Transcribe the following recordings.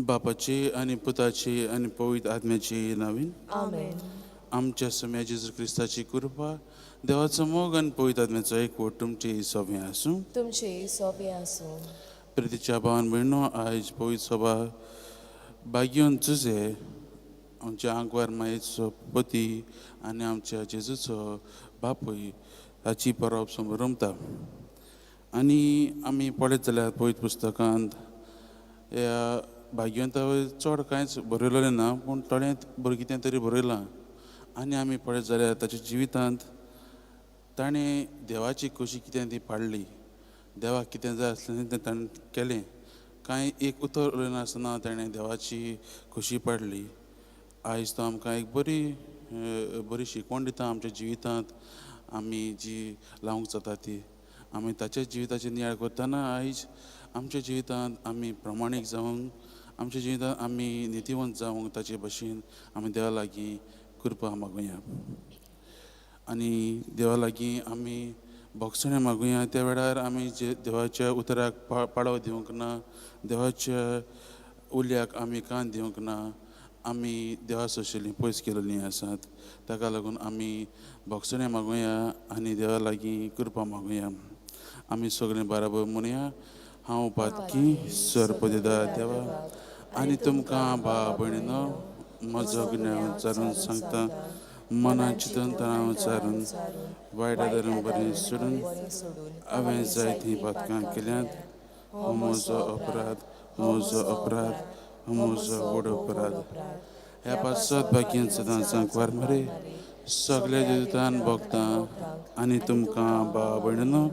बापाची आनी पुताची आनी पवित्र आत्म्याची नावीन. आमेन. आमच्या सम्या जेजू क्रिस्ताची कृपा, देवाचो मोग आनी पवित्र आत्म्याचो एकवट तुमची सोबें आसूं. तुमचे सोबे आसूं. प्रितीच्या भावान भयणो, आयज पवित्र सभा भाग्योन तुजे आमच्या आंकवार मायेचो पती आनी आमच्या जेजूचो बापूय ताची परब समरमता. आनी आमी पळयत जाल्यार पवित्र पुस्तकांत ह्या भाग्यवंता चड कांयच बरयलेलें ना, पूण थोडें बरें कितें तरी बरयलां. आनी आमी पळयत जाल्यार ताच्या जिवितांत ताणें देवाची खोशी कितें ती पाडली, देवाक कितें जाय आसलें तें ताणें केलें. कांय एक उतर उलयनासतना ताणें देवाची खोशी पाडली. आयज तो आमकां एक बरी बरी शिकवण दिता आमच्या जिवितांत आमी जी लावंक जाता ती. आमी ताच्या जिविताची नियाळ करतना आयज आमच्या जिवितांत आमी प्रमाणीक जावंक, आमच्या जिवितांत आमी नितीवंत जावंक ताचे भशेन आमी देवा लागीं कृपा मागुया आनी देवा लागीं आमी भोगसणें मागुया. त्या वेळार आमी जे देवाच्या उतराक पाळो दिवंक ना, देवाच्या उल्याक आमी कान दिवंक ना, आमी देवा सोशेली पयस केलेलीं आसात. ताका लागून आमी भोगसणें मागुया आनी देवा लागीं कृपा मागुया. आमी सगळीं बाराबर म्हणुया, हांव पातकी सरपदिदा देवा आनी तुमकां भाव भयणीनो म्हजो गुन्यांव विचारून सांगता, मनान चिंतून तणाव विचारून वायट आदारून बरें सोडून हांवें जायतीं पातकां केल्यांत. हो म्हजो अपराध, म्हजो अपराध, म्हजो व्हड अपराध. ह्या पासत बाकीन सदां सांकवार मरे सगल्या जिवितान भोगता आनी तुमकां भाव भयणीनो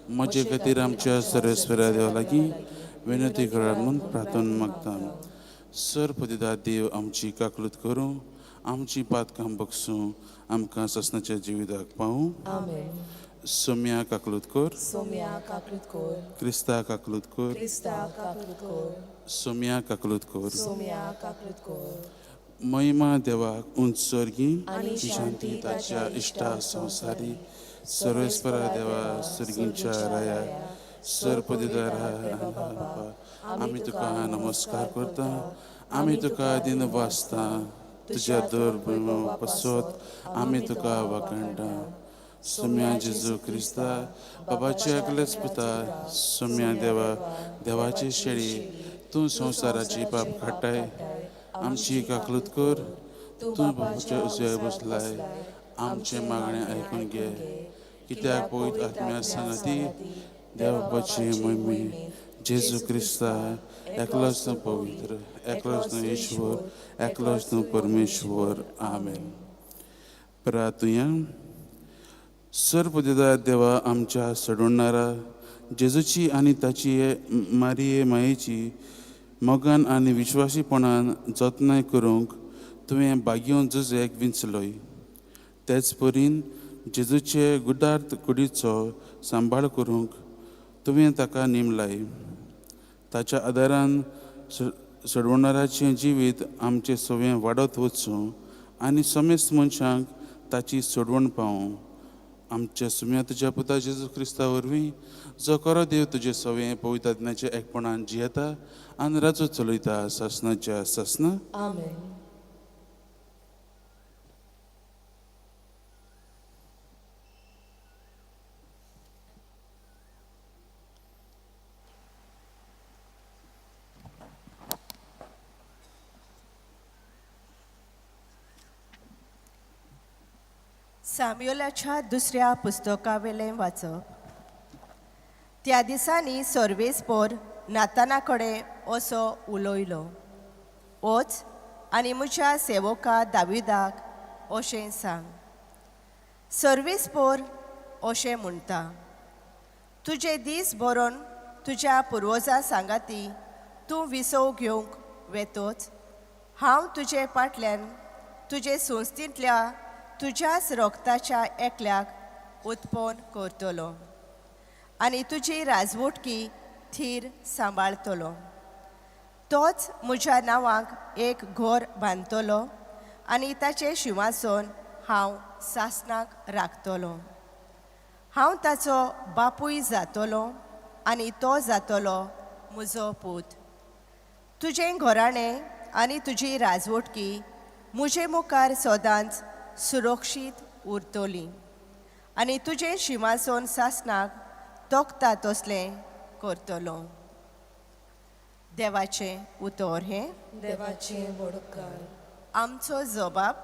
म्हजे खातीर आमच्या सर्वेस्वरा देवा लागीं विनंती करात म्हूण प्रार्थना मागता. सरपदिदा देव आमची काकलूत करूं, आमची पातकां बगसूं, आमकां ससनाच्या जिविताक पावूं. आमेन. सोम्या काकलूत कर. सोम्या काकलूत कर. क्रिस्ता काकलूत कर. क्रिस्ता काकलूत कर. सोम्या काकलूत कर. सोम्या काकलूत कर. महिमा देवाक उंच स्वर्गी आनी शांती ताच्या इश्टा संवसारी. सर्वेस्परा देवा सर्गींच्या राया सरपदिदारा आमी तुका नमस्कार करता, आमी तुका दिन वाचता, तुज्या दर पसत आमी तुका वाखाणटा. सोम्या जेजू क्रिस्ता बाबाचे एकलेच पुता, सोम्या देवा देवाची शेळी, तूं संवसाराची पाप काडटाय, आमची काकलूत कर. तूं बाबाच्या उजव्या बसलाय, आमचें मागणें आयकून घे. कित्याक पवित्र आत्म्या सांगाती देवाची महिमे जेजू क्रिस्ता एकलोच तूं पवित्र, एकलोच तूं ईश्वर, एकलोच तूं परमेश्वर. आमेन. प्रार्थुया. सर्वदिदा देवा आमच्या सोडवणारा जेजूची आनी ताची मारिये मायेची मोगान आनी विश्वासीपणान जतनाय करूंक तुवें भाग्योन जुजेक विंचलोय. तेच परीन जेजूचे गुडार्थ कुडीचो सांबाळ करूंक तुवें ताका नेमलाय. ताच्या आदारान सोडवणाराचें जिवीत आमचें सवें वाडत वचूं आनी समेस्त मनशांक ताची सोडवण पावूं. आमच्या सुम्या तुज्या पुता जेजू क्रिस्ता वरवीं, जो खरो देव तुजें सवें पवित्र आत्म्याच्या एकपणान जियेता आनी राजू चलयता सासनाच्या सासना. आमेन. साम्युलाच्या दुसऱ्या पुस्तकावेलें वाचप. त्या दिसांनी सर्वेस्पोर नाताना कडेन असो उलयलो, वच आनी म्हज्या सेवका दाविदाक अशें सांग, सर्वेस्पोर अशें म्हणटा, तुजे दीस बरोवन तुज्या पुर्वजां सांगाती तूं विसव घेवंक वेतोच हांव तुजे फाटल्यान तुजे संस्थेंतल्या तुज्याच रोगताच्या एकल्याक उत्पन्न करतलो आनी तुजी राजवटकी थीर सांबाळतलो. तोच म्हज्या नांवाक एक घर बांदतलो आनी ताचें शिंवासन हांव सासणाक राखतलो. हांव ताचो बापूय जातलो आनी तो जातलो म्हजो पूत. तुजें घराणें आनी तुजी राजवटकी म्हजे मुखार सदांच सुरक्षीत उरतली आनी तुजें शिंवासन सासणाक तोखता तसलें करतलो. देवाचें उतर हें. देवाचें वडकार. आमचो जबाब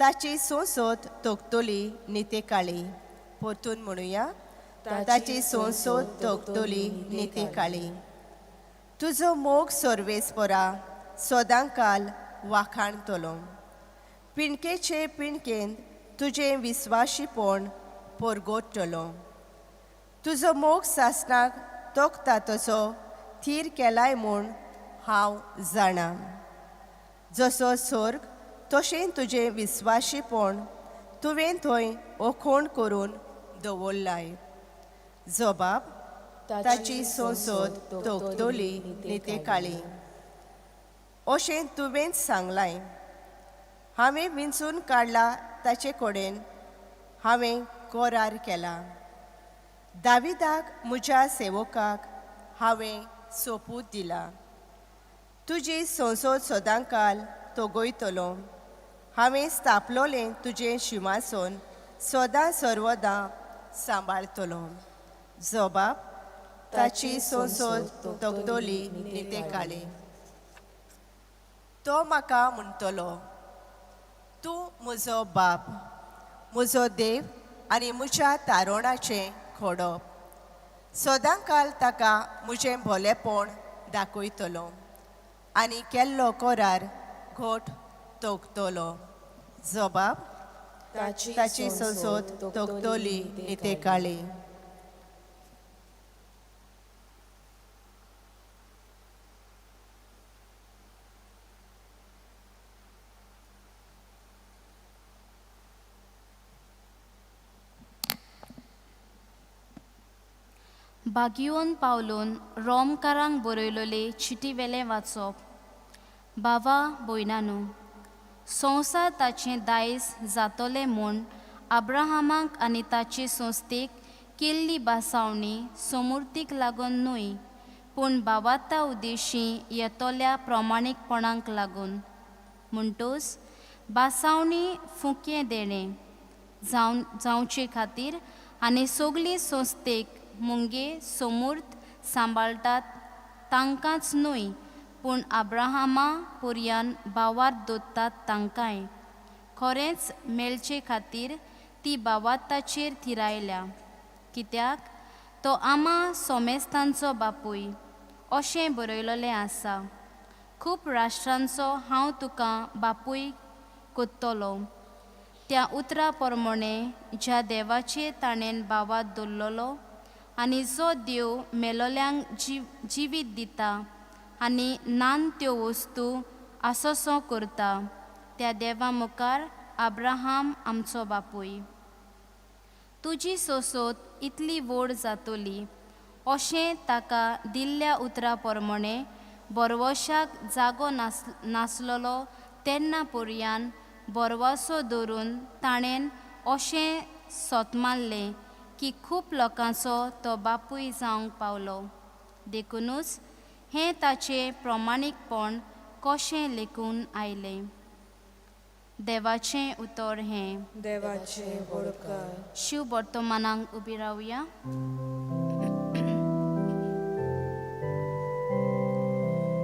ताची सोंसत तोखतली नितेकाळी. परतून म्हणुया, ताची सोंसत तोखतली नितेकाळी. तुजो मोग सर्वेस्परा सदांकाल वाखाणतलो. पिणकेचे पिणकेन तुजें विस्वाशीपण परगटतलो. तुजो मोग सासणाक तोखता तसो थीर केलाय म्हूण हांव जाणा. जसो स्वर्ग तशें तुजें विस्वाशीपण तुवें थंय ओखोण करून दवरलाय. जबाब ताची संसद तोखतली नितेकाळी. अशें तुवेंच सांगलाय. हांवें विंचून काडला ताचे कडेन हांवें करार केला. दाविदाक म्हज्या सेवकाक हांवें सोपूत दिला. तुजी संसद सदांकाल तोगयतलो. हांवें स्थापलोलें तुजें शिंवासन सदां सर्वदां सांबाळतलो. जबाब ताची संसद तोखतली नितेकाळी. तो म्हाका म्हणटलो, तूं म्हजो बाप, म्हजो देव आनी म्हज्या तारोणाचें खोडप. सदांकाल ताका म्हजें भोलेपण दाखयतलो आनी केल्लो करार घोट तोखतलो. जबाब ताची संसद तोखतली नितेकाळी. बागियोन पावलून रोमकारांक बरयलोले चिटीवेलें वाचप. बाबा भयणानू, संवसार ताचें दायज जातलें म्हूण अब्राहमाक आनी ताचे संस्थेक केल्ली भासावणी समूर्तीक लागून न्हय, पूण भावार्था उद्देशी येतल्या प्रमाणीकपणाक लागून. म्हणटूच भासावणी फुकें देणें जावचे खातीर आनी सगली संस्थेक मुंगे समूर्त सांबाळटात तांकांच न्हय, पूण अब्राहमा पुर्यान भावार्थ दोत्तात तांकांय खरेंच मेळचे खातीर ती भावार्थाचेर थिरायल्या. कित्याक तो आमा सोमेस्तांचो बापूय अशें बरयलोलें आसा. खूब राष्ट्रांचो हांव तुका बापूय कोत्तलो. त्या उतरा प्रमाणे ज्या देवाचेर ताणें भावार्थ दवरलोलो आनी जो देव मेलोल्यांक जिवीत दिता आनी नान त्यो वस्तू आसोसो करता त्या देवा मुखार अब्राहम आमचो बापूय. तुजी सोसोत इतली व्हड जातली अशें ताका दिल्ल्या उतरा प्रमाणे बरवशाक जागो नासलोलो तेन्ना पर्यान बरवासो धरून ताणें अशें सोतमारलें की खूब लोकांचो तो बापूय जावंक पावलो. देखुनूच हें ताचें प्रमाणीकपण कशें लेखून आयलें. देवाचें उतर हें. देवाचें वडकार. शिव वर्तमानाक उबी रावया.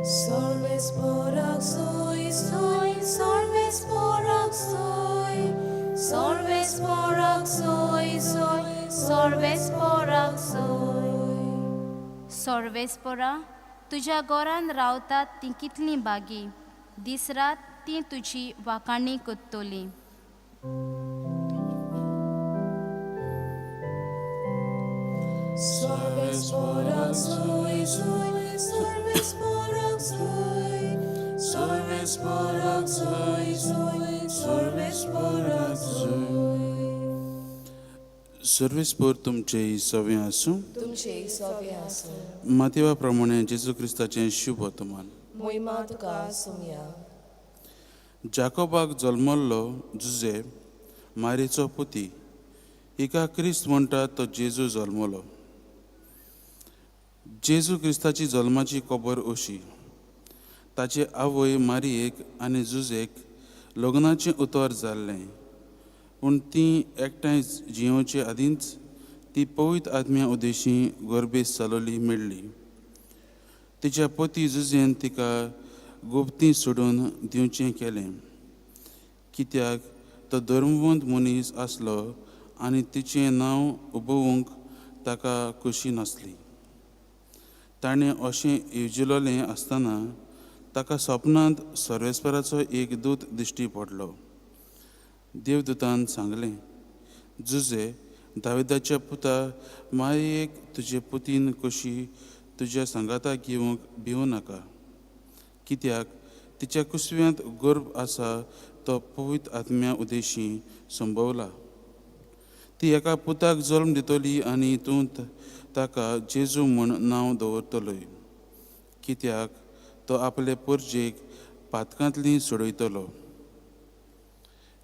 Solves soy, soy, solves soy, solves soy, soy, solves soy. सर्वेस्परा, तुज्या घरान रावतात तीं कितलीं बागी, दीस रात तीं तुजी वाखाणी कोत्तोली. Solves soy, soy, solves soy, solves soy, soy, solves soy. सर्वेस्पर तुमचे सवे आसूं. तुमचे सवे आसूं. मातेवा प्रमाणे जेजू क्रिस्ताचें शुभ वर्तमान. मोहिमा तुका सुमया. जाकोबाक जल्मल्लो जुजे मारीचो पुती, हिका क्रिस्त म्हणटात तो जेजू जल्मलो. जेजू क्रिस्ताची जल्माची खबर अशी. ताचे आवय मारयेक आनी जुजेक लग्नाचें उतर जाल्लें, पूण तीं एकठांय जियोवचे आदींच ती पवित्र आत्म्या उदेशी गोरबेस चलवली मेळ्ळी. तिच्या पती जुजेन तिका गुप्ती सोडून दिवचें केलें, कित्याक तो धर्मवंत मनीस आसलो आनी तिचें नांव उबोवंक ताका खोशी नासली. ताणें अशें येवजिलोलें आसतना ताका सपनांत सर्वेस्पराचो एक दूत दिश्टी पडलो. देवदूतान सांगलें, जुजे, दाविदाच्या पुता, मारयेक तुजे पुतीन कशी तुज्या सांगाता घेवंक भिवूं नाका, कित्याक तिच्या कुसव्यांत गर्भ आसा तो पवित्र आत्म्या उदेशी संभवला. ती एका पुताक जल्म दितली आनी तूं ताका जेजू म्हूण नांव दवरतलोय, कित्याक तो आपले परजेक पातकांतली सोडयतलो.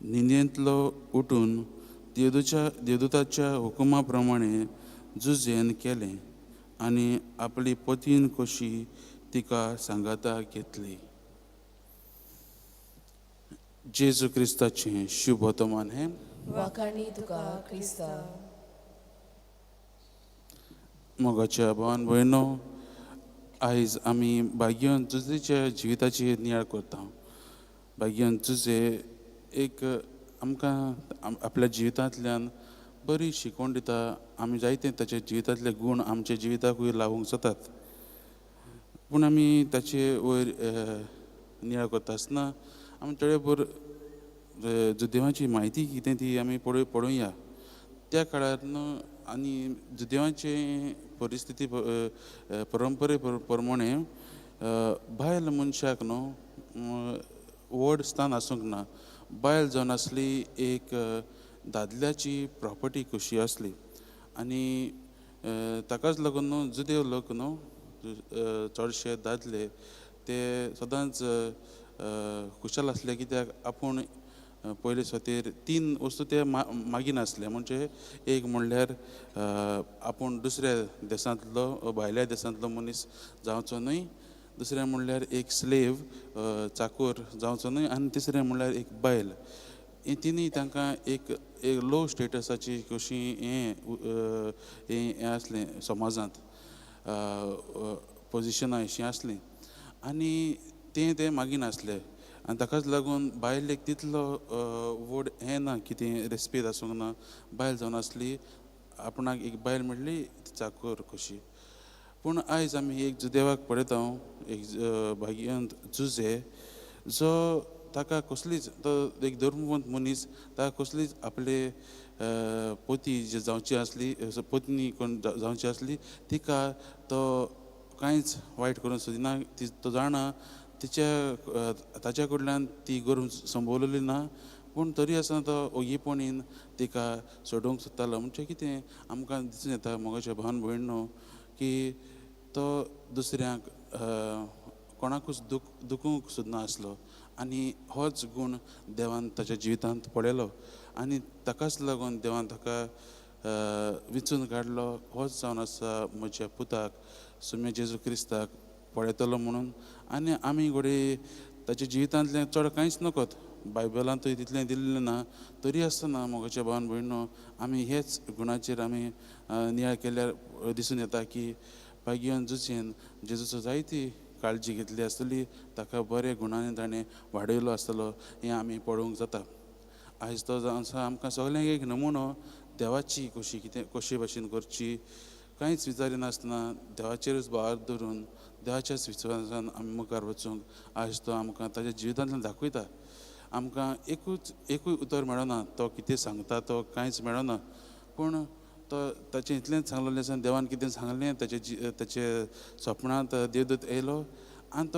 न्हिदेंतलो उठून देवदूताच्या हुकुमा प्रमाणे जुजेन केलें आनी आपली पतीन कशी तिका सांगाता घेतली. जेजू क्रिस्ताचें शुभ वर्तमान हें. वाखाणी तुका क्रिस्ता. मोगाच्या भावान भयणो, आयज आमी भाग्यवंत जुजेच्या जिविताचेर नियाळ करता. भाग्यवंत जुजे एक आमकां आपल्या जिवितांतल्यान बरी शिकवण दिता. आमी जायते ताच्या जिवितांतले गूण आमच्या जिविताकूय लावूंक जातात, पूण आमी ताचे वयर नियाळ करता आसतना आमी थोडे भर जुदेवाची म्हायती कितें ती आमी पळोवया. त्या काळार न्हू आनी जुदेवाचे परिस्थिती परंपरे प्रमाणे बायल मनशाक न्हू व्हड स्थान आसूंक ना. बायल जावन आसली एक दादल्याची प्रॉपर्टी कशी आसली आनी ताकाच लागून न्हू जुदेव लोक न्हू चडशे दादले ते सदांच खुशाल आसले, कित्याक आपूण पयले सुवातेर तीन वस्तू ते मागिनासले. म्हणजे एक म्हणल्यार आपूण दुसऱ्या देशांतलो भायल्या देशांतलो मनीस जावचो न्हय, दुसरें म्हणल्यार एक स्लेव चाकूर जावचो न्हय, आनी तिसरें म्हणल्यार एक बायल. ही तिनूय तांकां एक एक लो स्टेटसाची कशी हें हें आसलें समाजांत पोजिशनां अशीं आसलीं आनी तें ते मागिनासले. आनी ताकाच लागून बायलेक तितलो व्हड हें ना कितें रेस्पेद आसूंक ना. बायल जावन आसली आपणाक एक बायल मेळ्ळी चाकोर कशी. पूण आयज आमी एक जुदेवाक पळयता, एक भाग्यवंत जुजे, जो ताका कसलीच, तो एक धर्मवंत मनीस, ताका कसलीच आपले पती जे जावची आसली, पत्नी कोण जावची आसली तिका तो कांयच वायट करूंक सोदिना. ती तो जाणा तिच्या ताच्या कडल्यान ती गरज संभवलेली ना, पूण तरी आसतना तो ओगीपणीन तिका सोडोवंक सोदतालो. म्हणजे कितें आमकां दिसून येता मोगाच्या भावन भयण न्हू की तो दुसऱ्यांक कोणाकूच दुखूंक सोदना आसलो आनी होच गूण देवान ताच्या जिवितांत पळयलो आनी ताकाच लागून देवान ताका विंचून काडलो. होच जावन आसा म्हज्या पुताक सुम्या जेजू क्रिस्ताक पळयतलो म्हणून. आनी आमी घडये ताच्या जिवितांतलें चड कांयच नकत, बायबलांतूय तितलें दिल्लें ना, तरी आसतना मोगाच्या भावन भयणो आमी हेच गुणाचेर आमी नियाळ केल्यार दिसून येता की भाग्यवंत जुजेन जेजूचो जायती काळजी घेतली आसतली, ताका बऱ्या गुणांनी ताणें वाडयलो आसतलो हें आमी पळोवंक जाता. आयज तो जावन आसा आमकां सगल्यांक एक नमुनो देवाची कशी कितें कशे भाशेन करची, कांयच विचारिनासतना देवाचेरूच भार धरून देवाच्याच विश्वासान आमी मुखार वचूंक आयज तो आमकां ताच्या जिवितांतल्यान दाखयता. आमकां एकूय उतर मेळना, तो कितें सांगता तो कांयच मेळना, पूण तो ताचें इतलेंच सांगलेलें आसा देवान कितें सांगलें ताचे ताचे सपनांत देवदूत येयलो आनी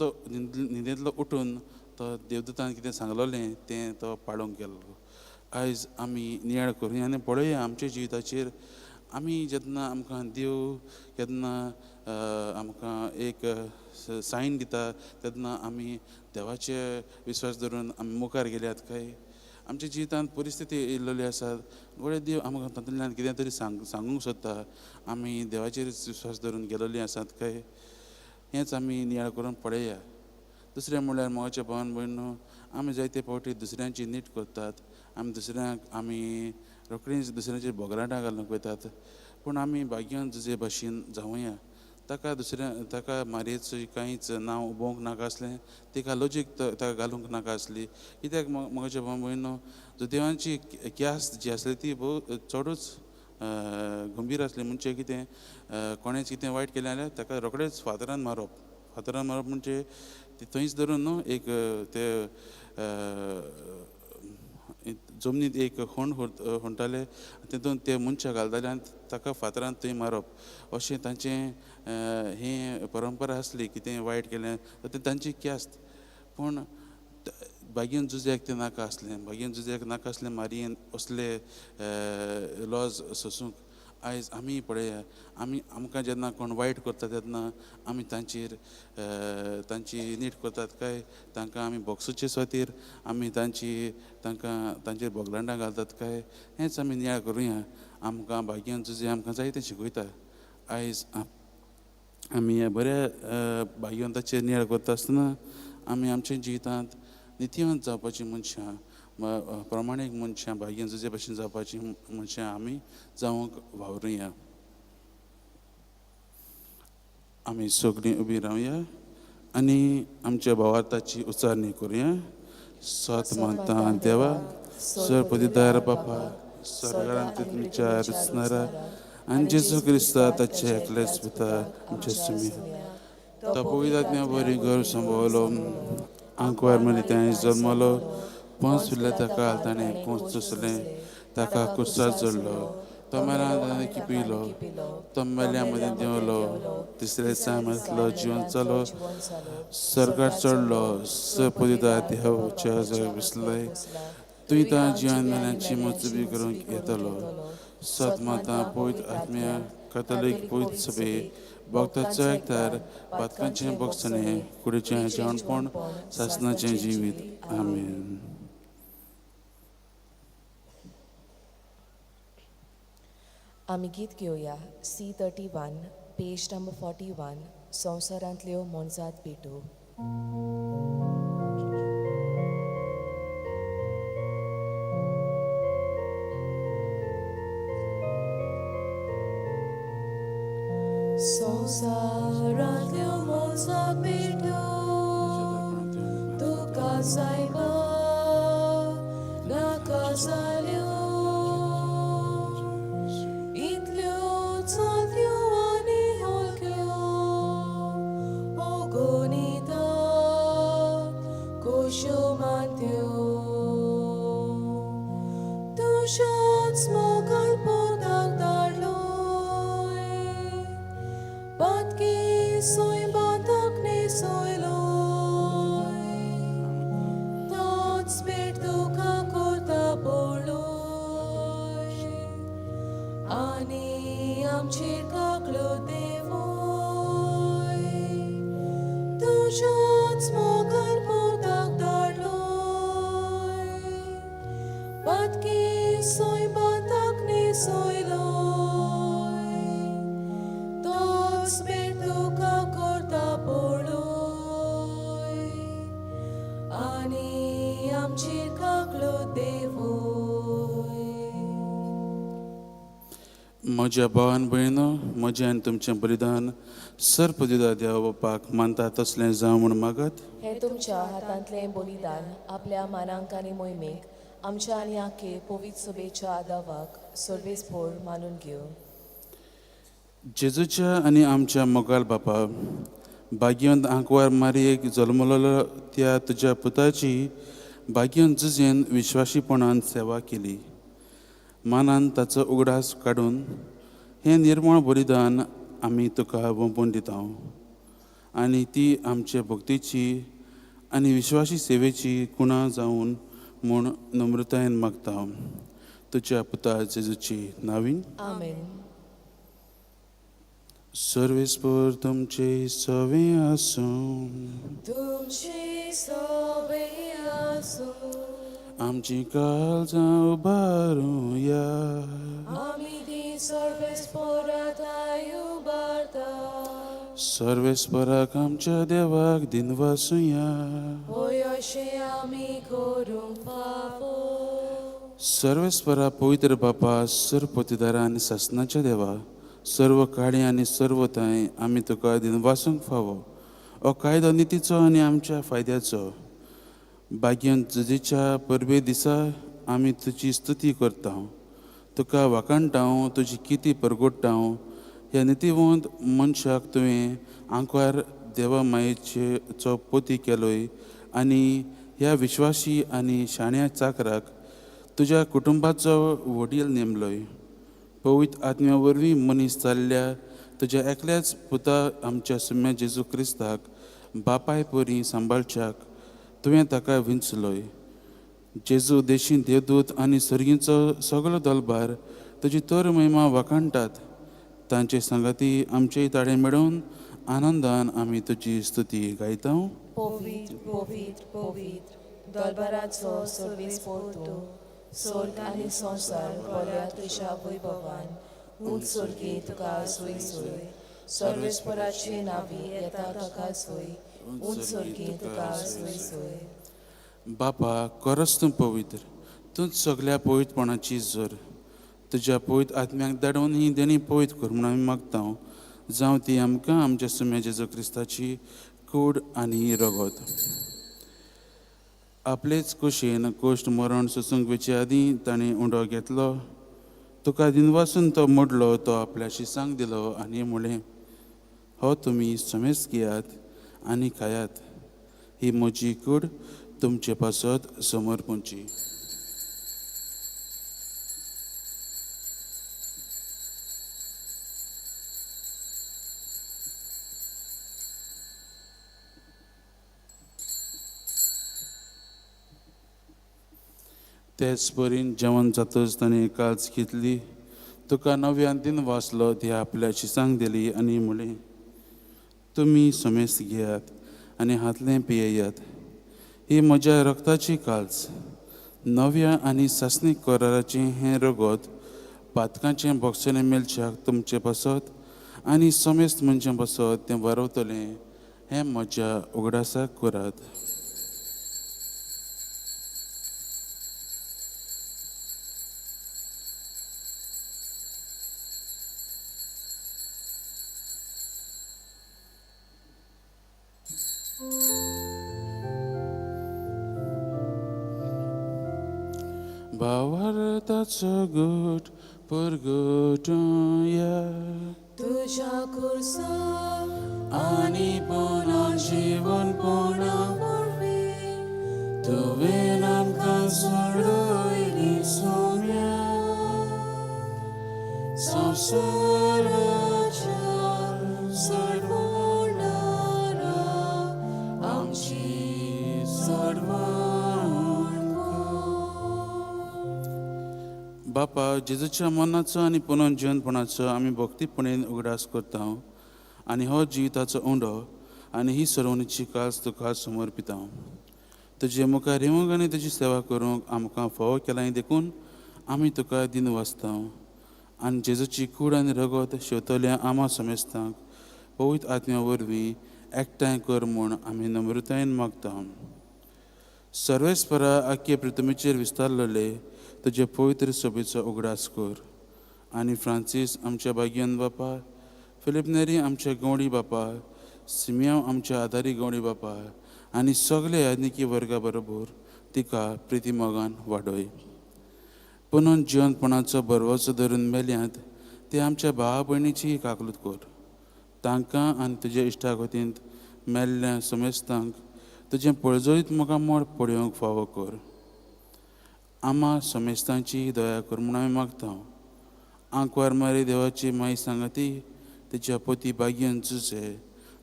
तो न्हिदेंतलो उठून तो देवदूतान कितें सांगलेलें तें तो पाळूंक गेल्लो. आयज आमी नियाळ करुया आनी पळोवया आमच्या जिविताचेर आमी जेन्ना आमकां देव केन्ना आमकां एक सायन दिता तेन्ना आमी देवाचे विस्वास धरून आमी मुखार गेल्यात काय आमच्या जिवितांत परिस्थिती येयल्ली आसात घडये देव आमकां तातूंतल्यान कितें तरी सांगूंक सोदता, आमी देवाचेर विस्वास धरून गेलेली आसात काय हेंच आमी नियाळ करून पळया. दुसरें म्हणल्यार मोगाच्या भावान भयणीनो, आमी जायते फावटी दुसऱ्यांची नीट करतात, आमी दुसऱ्यांक आमी रोखडीच दुसऱ्यांची बोगलाटां घालूंक वयतात, पूण आमी भाग्यान जुजे भाशेन जावया। ताका दुसऱ्या ताका मारयेचो कांयच नांव उबोवंक नाका आसलें, तिका लॉजीक ताका घालूंक नाका आसली। कित्याक मोगाच्या भाव भयणीनो, जुदेवांची क्यास्त जी आसली ती भोव चडूच गंभीर आसली। म्हणजे कितें, कोणेच कितें वायट केलें जाल्यार ताका रोखडेच फातरान मारप, फातरान मारप म्हणजे ती थंयच धरून न्हू एक ते जमनीत एक होंड होंडटाले, तितून ते मनशां घालताले आनी ताका फातरान थंय मारप, अशें तांचें हें परंपरा आसली। कितें वायट केलें तर तें तांची क्यास्त। पूण भाग्यन जुज्याक तें नाका आसलें, भाग्यन जुज्याक नाका आसलें मारयेन असले लॉज सोसूंक। आयज आमी पळया, आमी आमकां जेन्ना कोण वायट करता तेन्ना आमी तांचेर तांची नीट करतात काय तांकां आमी बोक्सूचे स्वातीर आमी तांची तांकां तांचेर बोगलांडां घालतात काय, हेंच आमी नियाळ करुया। आमकां भाग्यान जुजे आमकां जायतें शिकयता। आयज आमी ह्या बऱ्या भाग्यवंताचेर नियाळ करता आसतना आमी आमच्या जिवितांत नितीवंत जावपाची मनशां, प्रमाणीक मनशां, भाग्यान जुजे भशेन जावपाची मनशां आमी जावंक वावरुया। आमी सगळीं उबी रावया आनी आमच्या भावार्थाची उच्चारणी करुया। सत मानता देवा, सरपदिदार बापा, सरकारांत तुमच्या रचणारा आनी जेजू क्रिस्ता ताचे एकलेच पुता आमच्या सुमी, तो पवित्र बरी घर संभवलो, आंकवार मदीं ताणें जल्मलो, पंच फिरल्या ताका ताणें कोंस चोसलें, ताका कुर्सार चडलो, तो मेला ताणें किपिलो, तो मेल्या मदीं देंवलो, तिसऱ्या दिसा मेळतलो जिवन चलो, सरकार चडलो, सपदिदार देवाच्या जाग्यार बसले, तुवें तां जिवन मेल्यांची मजबी करूंक येतलो। सत माता पवित्र आत्म्या कथोलीक पवित्र सभे भक्ताचो एकतार, पातकांचें भोगसणें, कुडीचें जेवणपण, सासणाचें जिवीत। आमेन। आमी गीत घेवया C 31 page number 41, संवसारांतल्यो मोनजात भेटो। संवसारांतल्यो मोनजात भेटो तुका सायबा नाका जाल्यो, इतल्यो चलत्यो आनी हलक्यो अगणिता कश्यो मानत्यो, तुज्याच मोगान पोताक धाडलोय, पातकी सैमांताक न्हेसयलोय, तोच भेट तुका करता पळय, आनी आमचेर काकलो देवय, तुज्याच मोगान पोताक धाडलोय, पातकी सैमांताक न्हेसयलोय, तोच भेट तुका करता पळय, आनी आमचेर काकलो देवय। म्हज्या भावान भयणो, म्हजें आनी तुमचें बलिदान सर्पदिदा देवा बापाक मानता तसलें जावं म्हूण मागत। हें तुमच्या हातांतलें बलिदान आपल्या मानांक आनी मोहिमेक आमच्या आनी आखे पवित्र सभेच्या आदावाक सर्वेस्पोर मानून घेवं। जेजूच्या आनी आमच्या मोगाल बापा, भाग्यवंत आंकवार मारयेक जल्मलेलो त्या तुज्या पुताची भाग्यवंत जुजेन विश्वाशीपणान सेवा केली, मानान ताचो उगडास काडून हें निर्मळ बलिदान आमी तुका वंपून दिता आनी ती आमचे भक्तीची आनी विश्वासी सेवेची कुणा जावन म्हूण नम्रतायेन मागता। तुज्या पुता जेजूची नावीन आमेन। सर्वेस्पोर तुमचे सवे आसूं, तुमचे सवे आसूं, आमची काळजां उबारुया, आमी ती सर्वेस्पोराताय उबारता, सर्वेस्पराक आमच्या देवाक दिनवासुया. होय अशें आमी करूंक फावो. सर्वेस्परा पवित्र बापा, सरपतिदारा आनी सासनाच्या देवा, सर्व काळी आनी सर्व तांय आमी तुका दिनवासूंक फावो. हो कायदो नितीचो आनी आमच्या फायद्याचो. भाग्यान जुजेच्या परबे दिसा आमी तुजी स्तुती करता, तुका वाखाणटा, तुजी किती परगोडटा. ह्या नितीवंत मनशाक तुवें आंकवार देवा मायेचो पोती केलोय आनी ह्या विश्वासी आनी शाण्या चाकराक तुज्या कुटुंबाचो वडील नेमलोय. पवित्र आत्म्या वरवीं मनीस जाल्ल्या तुज्या एकल्याच पुता आमच्या सुम्या जेजू क्रिस्ताक बापाय परी सांबाळच्याक तुवें ताका विंचलोय. जेजू देशी देवदूत आनी सर्गींचो सगलो दलबार तुजी तर महिमा वाखाणटात. तांचे सांगाती आमचे ताळे मेळोवन आनंदान आमी तुजी स्तुती गायता. पवित्र पवित्र पवित्र दलबाराचो सर्वेस्पोर तूं, स्वर्ग आनी संवसार भरल्या तुज्या वैभवान. उंच स्वर्गी तुका सोय सोय, सर्वेस्पराचे नावी येता ताका सोय, उंच स्वर्गी तुका सोय सोय. बापा, खरोच तूं पवित्र, तूंच सगल्या पवित्रपणाची जोर. तुज्या पवित्र आत्म्याक धाडून ही देणी पवित्र कर म्हणून आमी मागता, जावं ती आमकां आमच्या सुम्या जेजू क्रिस्ताची कूड आनी रगत. आपलेच कुशीन कोश्ट मरण सोसूंक वेचे आदीं ताणें उंडो घेतलो, तुका दिनवासून तो मोडलो, तो आपल्या शिसांक दिलो आनी म्हणलें, हो तुमी समेज घेयात आनी खायात, ही म्हजी कूड तुमचे पासत समर्पणची. तेच परीन जेवण जातच ताणें काळज घेतली, तुका नव्यान दिन वाचलो, ती आपल्या शिसांक दिली आनी म्हणलें, तुमी समेस्त घेयात आनी हातलें पियेयात, ही म्हज्या रक्ताची काळज, नव्या आनी सासणीक कराराचें हें रगत पातकांचें भोगसणें मेळच्याक तुमचें पासत आनी समेस्त मनशां पासत तें वारवतलें, हें म्हज्या उगडासाक करात. भावार्थाचो गट परगटया तुज्या खुर्साक आनी पुना जिवनपणा वरवीं तुवें आमकां सोडयली सोम्या संवसाराच्या सोडवणारा आमची सोडवण कर. बापा, जेजूच्या मनाचो आनी पुनर्जिवनपणाचो आमी भक्तीपणेन उगडास करता आनी हो जिविताचो उंडो आनी ही सरवणीची काज तुका समर्पिता. तुजे मुखार येवंक आनी तुजी सेवा करूंक आमकां फावो केलां देखून आमी तुका दिन वाचता आनी जेजूची कूड आनी रगत शेवतल्या आमा समेस्तांक पवित्र आत्म्या वरवीं एकठांय कर म्हूण आमी नम्रतायेन मागता. सर्वेस्परा आख्खे पृथ्वीचेर विस्तारलेले तुजे पवित्र सभेचो उगडास कर आनी फ्रांसीस आमच्या भाग्यान बापा, फिलीप नेरी आमच्या गवडी बापा, सिमियांव आमच्या आदारी गवडी बापा आनी सगळे याज्ञिकी वर्गा बरोबर तिका प्रितीमोगान वाडय. पुनून जिवनपणाचो बरवचो धरून मेल्यांत ते आमच्या भावा भयणीची काकलूत कर. तांकां आनी तुज्या इश्टागतींत मेल्ल्या समेस्तांक तुजें पळजळीत मुखामळ पळोवंक फावो कर. आमा समेस्तांची दया कर म्हूण आमी मागता. आंकवार मारी देवाची माई सांगाती तिच्या पती भाग्यान जुजे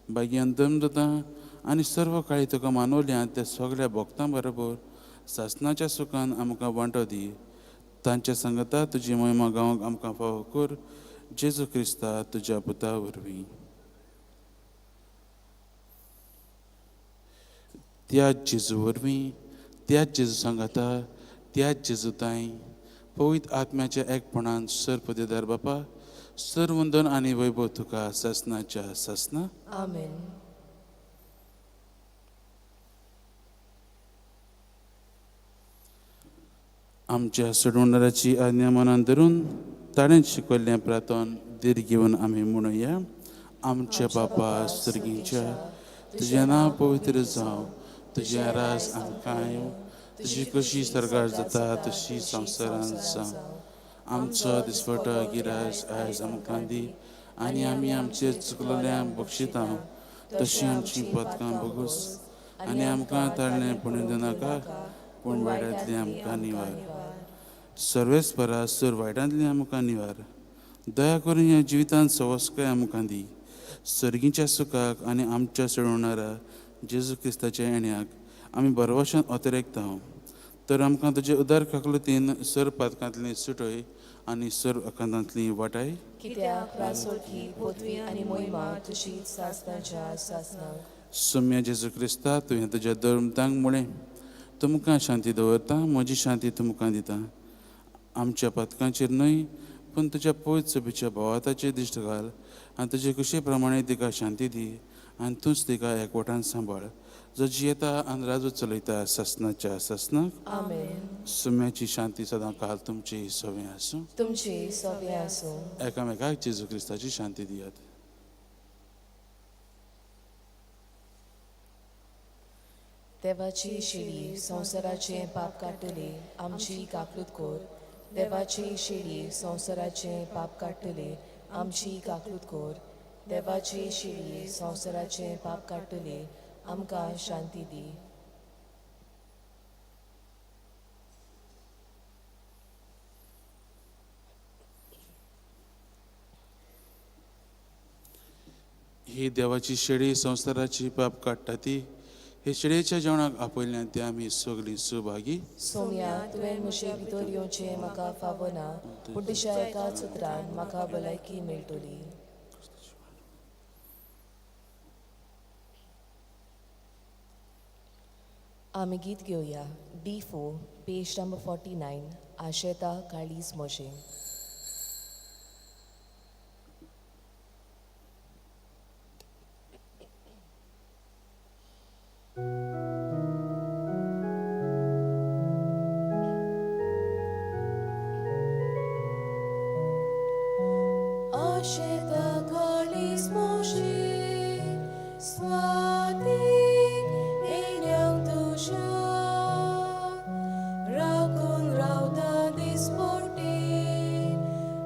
भाग्यान दम जाता आनी सर्व काळी तुका मानवल्या त्या सगळ्या भक्तां बरोबर सासनाच्या सुखान आमकां वांटो दी. तांच्या सांगता तुजी महिमा गावंक आमकां फावो कर. जेजू क्रिस्ता तुज्या पुता वरवीं. त्याच जेजू वरवीं, त्याच जेजू सांगाता, त्याच जेजू ताई पवित्र आत्म्याच्या एकपणान सर्पदेदार बापा सर्वंदन आनी वैभव तुका सासनाच्या सासना. आमेन. आमच्या सोडवणाराची आज्ञा मनान धरून ताणें शिकयल्लें प्रार्थन धीर घेवन आमी म्हणुया. आमच्या बापा सर्गींच्या, तुजें नांव पवित्र जावं, तुजें राज आमकां येवं, तुजी कशी सरकार जाता तशी संवसारांत जावं. आमचो दिसपटो गिराज आयज आमकां दी आनी आमी आमचे चुकलेल्यांक बक्षिता तशी आमची पदकां बगूस आनी आमकां ताळ्ळें पुण्य दिनाका पूण वायटांतली आमकां निवार. सर्वेस्परा सर वायटांतली आमकां निवार. दया करून ह्या जिवितांत सवस्काय आमकां दी. सर्गीच्या सुखाक आनी आमच्या सोडवणारा जेजू क्रिस्ताच्या येण्याक आमी बरवशान अतिरेकता. तर आमकां तुजे उदार काकलुतीन सर पातकांतली सुटय आनी सर अकांतांतली वाटाय. कित्याक रासोळकी पदवी आनी मोहिमा तुजी सासनाच्या सासनाक. सोम्या जेजू क्रिस्ता, तुवें तुज्या धर्मतांक म्हळें, तुमकां शांती दवरता, म्हजी शांती तुमकां दिता. आमच्या पथकांचेर न्हय पूण तुज्या पवित्र सभेच्या भावाताचेर दिश्ट घाल आनी तुजे कुशे प्रमाणे तिका शांती दी आनी तूंच तिका एकवटान सांबाळ, जो जियेता आनी राजू चलयता सासनाच्या सासनाक. आमेन. सुम्याची शांती सदां काल तुमची सवे आसूं. तुमची सवे आसूं. एकामेकाक जेजू क्रिस्ताची शांती दियात. देवाची शिडी संवसाराचें पाप काडटली आमची काकलूत कोर. देवाची शिडी संवसाराचें पाप काडटली आमची काकलूत कोर. देवाची शिडी संवसाराचें पाप काडटली आमकां शांती दी. ही देवाची शेळी संवसाराची पाप काडटा ती हे शेळयेच्या जेवणाक आपयल्यान ते आमी सगळीं सुभागी. सोम्या, तुवें म्हजे भितर येवचें म्हाका फावना, पूण तुज्या एकाच उतरान म्हाका भलायकी मेळटली. आमी गीत घेवया D4 page number 49, आशेता काळीज म्हजें. आशेता काळीज म्हजें स्वाती येण्यांक तुज्या राखून रावता दिसपट्टे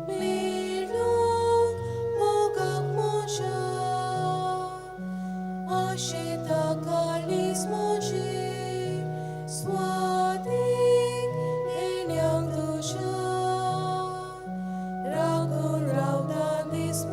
मेळूंक मोगाक म्हज्या. आशेता काळीज म्हजें स्वाती येण्यांक तुज्या राखून रावता दिसपट्टे.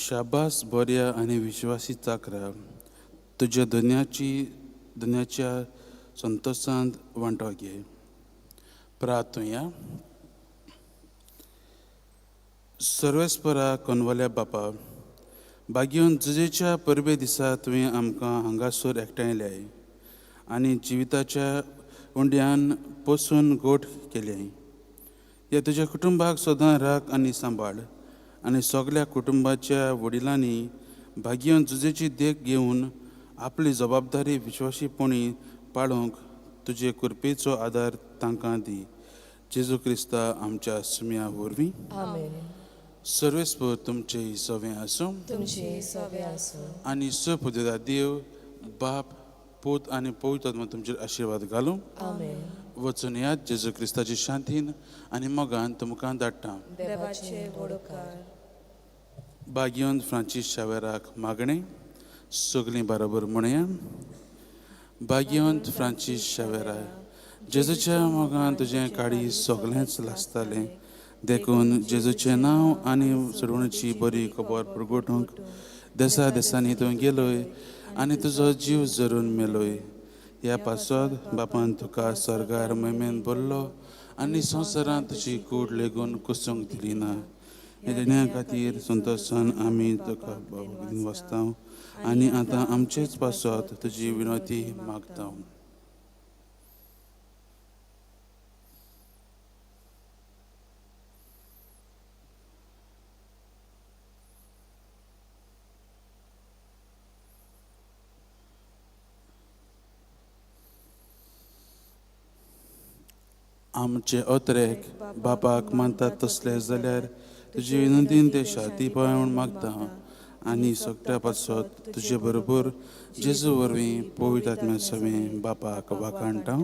शाबास बऱ्या आनी विश्वासी चाकरा, तुज्या धन्याच्या संतोशांत वांटो घे. प्रार्थुया. सर्वेस्परा कोनवल्या बापा, बागेवन जुजेच्या परबे दिसा तुवें आमकां हांगासर एकठांयल्याय आनी जिविताच्या उंड्यान पोसून गोठ केल्याय. ह्या तुज्या कुटुंबाक सदां राख आनी सांबाळ आनी सगल्या कुटुंबाच्या वडिलांनी भाग्यवन जुजेची देख घेवन आपली जबाबदारी विश्वासीपणी पाळोवंक तुजे कृपेचो आदार तांकां दी. जेजू क्रिस्ता आमच्या सुम्या वरवीं. आमेन. सर्वेस्पर तुमचे सवें आसूं. तुमचे सवे आसूं. आनी स पुदेदा देव बाप पूत आनी पवित्र आत्मा तुमचेर आशिर्वाद घालूं. आमेन. वचून यात जेजू क्रिस्ताची शांतीन आनी मोगान तुमकां धाडटा. देवाचे वडोकार. बागियोन फ्रांसीस शावेराक मागणें. सगलीं बरोबर म्हणया. बागियोन फ्रांसीस शावेरा, जेजूच्या मोगान तुजें काळी सगळेंच लासतालें, देखून जेजूचें नांव आनी सोडवणीची बरी खबर प्रगटूंक देसा देसांनी तूं गेलोय आनी तुजो जीव जरून मेलोय. ह्या पासत बापान तुका सर्गार महिमेन भरलो आनी संवसारांत तुजी कूड लेगून कुसूंक दिली ना. ह्या देण्या खातीर संतोशान आमी तुका वचता आनी आतां आमचेच पासत तुजी विनवती मागता. आमचे अत्रेक बापाक मानतात तसले जाल्यार तुजी विनंतीन ते शांती पळय म्हूण मागता आनी सगळ्या पासत तुजे बरोबर जेजू वरवीं पवित्र आत्म्या सवें बापाक वाखाणटा.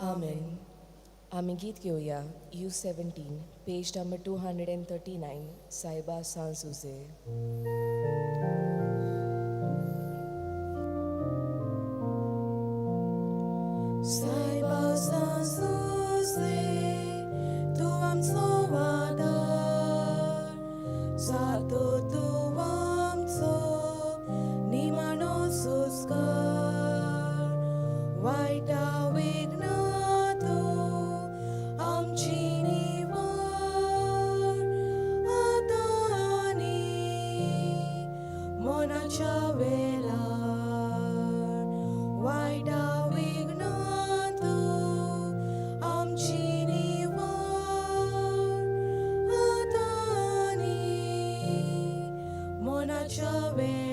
आमेन. आमी गीत घेवया. U17, page number 239, सायबा सांज जुजे. सायबा सांज जुजे, तूं आमचो आदार, सातो तूं आमचो निमाणो सुस्कार, वायटा विघ्ना तूं आमची निवार, आतां आनी मनाच्या वेळार, वायटा विघ्ना तूं आमची निवार, आतां आनी मनाच्या वेळार.